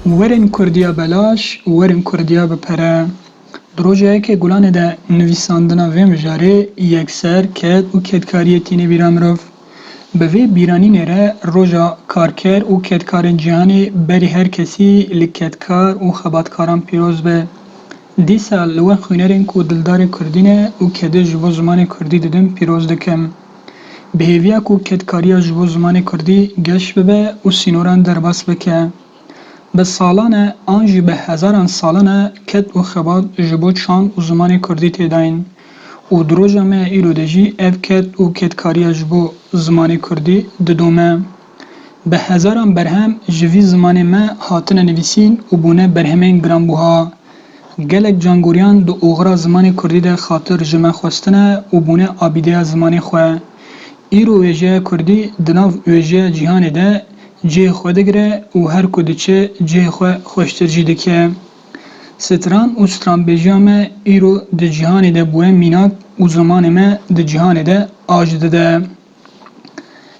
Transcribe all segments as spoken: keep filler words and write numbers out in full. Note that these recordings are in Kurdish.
Werin Kurdiya belaş, werin Kurdiya bi pere. Di roja yekê Gulanê de nivîsandina vê mijarê yekser ked û kedkariyê tîne bîra mirov. Bi vê bîranînê re roja karker û kedkarên cîhanê berî her kesî li kedkar û xebatkaran pîroz be. Dîsa li we xwînerên ku dildarê kurdî ne û kedê ji bo zimanê kurdî didin pîroz dikim. Bi hêviya ku kedkariya ji bo zimanê kurdî geş bibe û sînoran derbas bike. Bi salan e an jî bi hezaran salan e ked û xebat ji bo çand û zimanê kurdî tê dayîn û di roja me ya îro de jî ev ked û kedkariya ji bo zimanê kurdî didome. Bi hezaran berhem ji vî zimanê me hatine nivîsîn û bûne berhemên giranbuha. Gelek cangoriyan di oxira zimanê kurdî de xatir ji me xwestine û bûne abîdeya zimanê xwe. Îro wêjeya kurdî di nav wêjeya cîhanê de cihê xwe digire û her ku diçe cihê xwe xweştir jî dike. Stran û stranbêjiya me îro di cîhanê de bûye mînak û zimanê me di cîhanê de aj dide.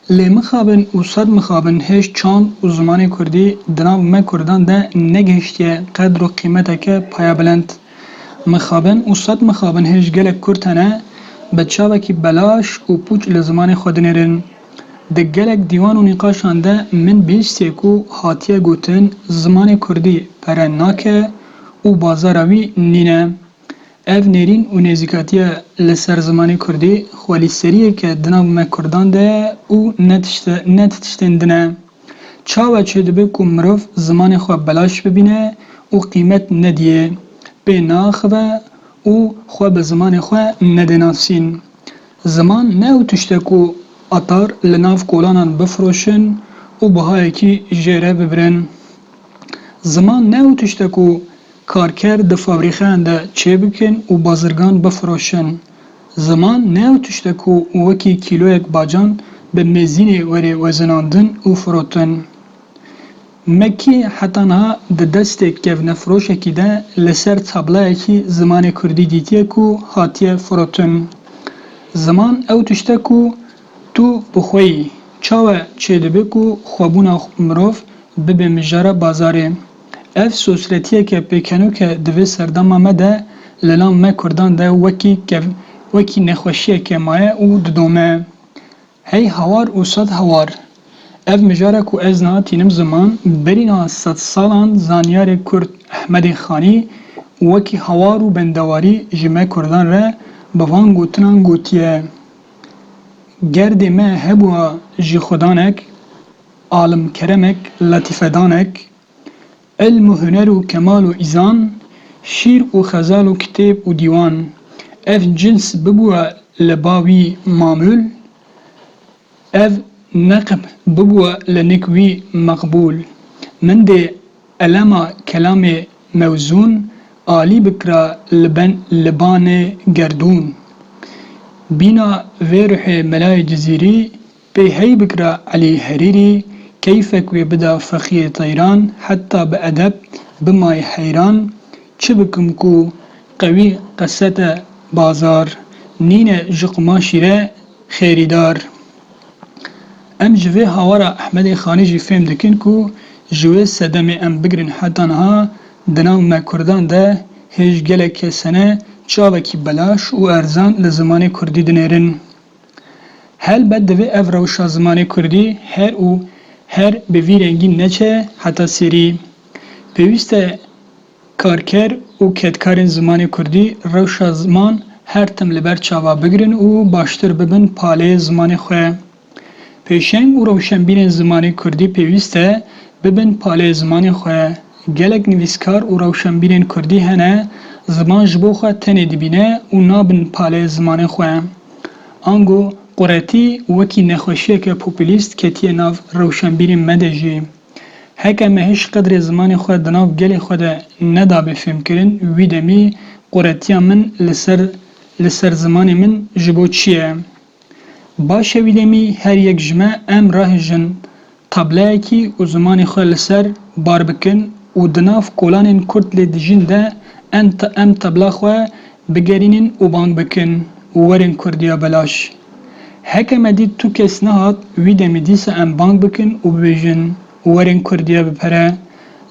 Lê mixabin û sed mixabin hêj çand û zimanê kurdî di nav me kurdan de negihiştiye qedr û qîmeteke payebilind. Mixabin û sed mixabin hêj gelek kurd hene, bi çavekî belaş û pûç li zimanê xwe dinêrin. Di gelek dîwan û nîqaşan de min bihîstiye ku hatiye gotin, zimanê kurdî pere nake û bazara wî nîne. Ev nêrîn û nêzîkatiya li ser zimanê kurdî xwelîseriyeke di nav me kurdan de ye û ne tişte-, ne ti tiştên din e. Çawa çêdibe ku mirov zimanê xwe belaş bibîne û qîmet nediyê, pê neaxive û xwe bi zimanê xwe nede nasîn? Ziman ne ew tişt e ku atar li nav kolanan bifiroşin û bihayekî jê re bibirin. Ziman ne ew tişt e ku karker di fabrîxeyan de çêbikin û bazirgan bifiroşin. Ziman ne ew tişt e ku wekî kîloyek bacan bi mêzînê were wezinandin û firotin. Me kî heta niha di destê kevnefiroşekî de li ser tablayekî zimanê kurdî dîtiye ku hatiye firotin? Ziman ew tişt e ku tu bi xwe yî. Çawa çêdibe ku xwebûna mirov bibe mijara bazarê? Ev sosretiyeke pêkenok e di vê serdema me de li nav me kurdan de wekî kev-, wekî nexweşiyeke maye û didome. Hey hawar û sed hawar. Ev mijara ku ez niha tînim ziman, berî niha sedsalan zanyarê kurd Ehmedê Xanî wekî hawar û bendewarî ji me kurdan re bi van gotinan gotiye: Gerdê me hebûa jîxwedanek, alimkeremek, letîfedanek, ilm û huner û kemal û îzan, şîr û xezal û kitêb û dîwan. Ev cins bibûa li ba wî mamûl, ev neqb bibûa li nik wî meqbûl. Min dê elema kelamê mewzûn alî bikira li ben libanê gerdûn. Bîna vê ruhê Melayê Cizîrî pê hey bikira Elî Herîrî, keyfek wê bida Feqiyê Teyran, heta bi edeb bimayî heyran, çi bikim ku qewî qesete bazar, nîne ji qumaşî re xêrîdar. Em ji vê hawara Ehmedê Xanî jî fêm dikin ku ji wê sedemê em bigirin heta niha di nav me kurdan de hêj gelek kes hene çavekî belaş û erzan li zimanê kurdî dinêrin. Helbet divê ev rewşa zimanê kurdî her û her bi vî rengî neçe heta serî. Pêwîst e karker û kedkarên zimanê kurdî rewşa ziman her tim li ber çava bigirin û baştir bibin paleyê zimanê xwe. Pêşeng û rewşenbîrên zimanê kurdî pêwîst e bibin paleyê zimanê xwe. Gelek nivîskar û rewşenbîrên kurdî hene, ziman ji bo xwe tenê dibîne û nabin paleyê zimanê xwe. Ango quretî wekî nexweşiyeke populîst ketiye nav rewşenbîrên me de jî. Heke me hêj qedrê zimanê xwe di nav gelê xwe de nedabe fêmkirin, wî demî quretiya min li ser, li ser zimanê min ji bo çi ye? Baş e, wî demî her yek ji me em rahêjin tableyekî û zimanê xwe li ser bar bikin û di nav kolanên kurd lê dijîn de em ta-, em tabla xwe bigerînin û bang bikin, Werin Kurdiya belaş. Heke me dît tu kes nehat, wî demî dîsa em bang bikin û bibêjin, Werin Kurdiya bipere.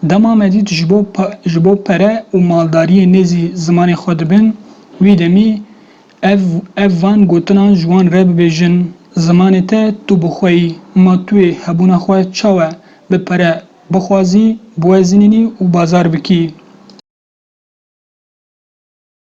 Dema me dît ji bo, ji bo pere û maldariyê nêzî zimanê xwe dibin, wî demî ev, ev van gotinan ji wan re bibêjin, zimanê te tu bi xwe yî, ma tu yê hebûna xwe çawa bi pere bixwazî, biwezinînî û bazar bikî?